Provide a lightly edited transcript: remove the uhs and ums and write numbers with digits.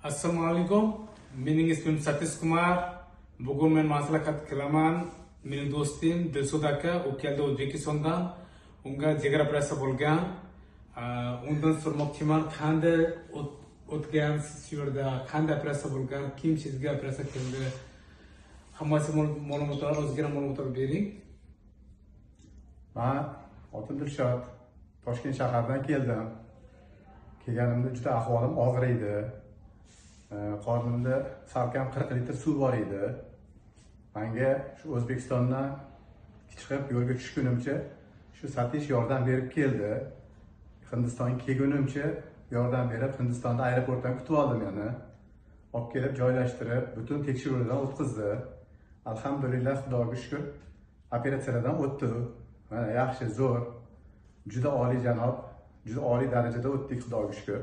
Assalomu alaykum. Mening ismim Satish Kumar. Bugun men maslahat qilaman. Mening do'stim Dilshod aka, u keldi O'zbekistondan. Unga jigar operatsiya bo'lgan. Undan so'ramoqchiman, qanday o'tgan shu yerda, qanday operatsiya bo'lgan, kim sizga operatsiya qildi? Hammasi ma'lumotlar, ozgina ma'lumotlar bering. Man otim Dilshod, Toshkent shaharidan keldim. Kelganimda juda ahvolim og'ir edi. Qornimda salkam 40 litr suv bor edi. Menga shu O'zbekistondan chiqib yo'lga tushgunimcha shu Satish yordam berib keldi. Hindistonga kelgunimcha yordam berib, Hindistonda aeroportdan kutib oldi meni. Olib kelib joylashtirib, butun tekshiruvlardan o'tkazdi. Alhamdulillah, Xudoga shukr, operatsiyalardan o'tdi. Mana yaxshi, zo'r. Juda oliyjanob, juda oliy darajada o'tdik, Xudoga shukr.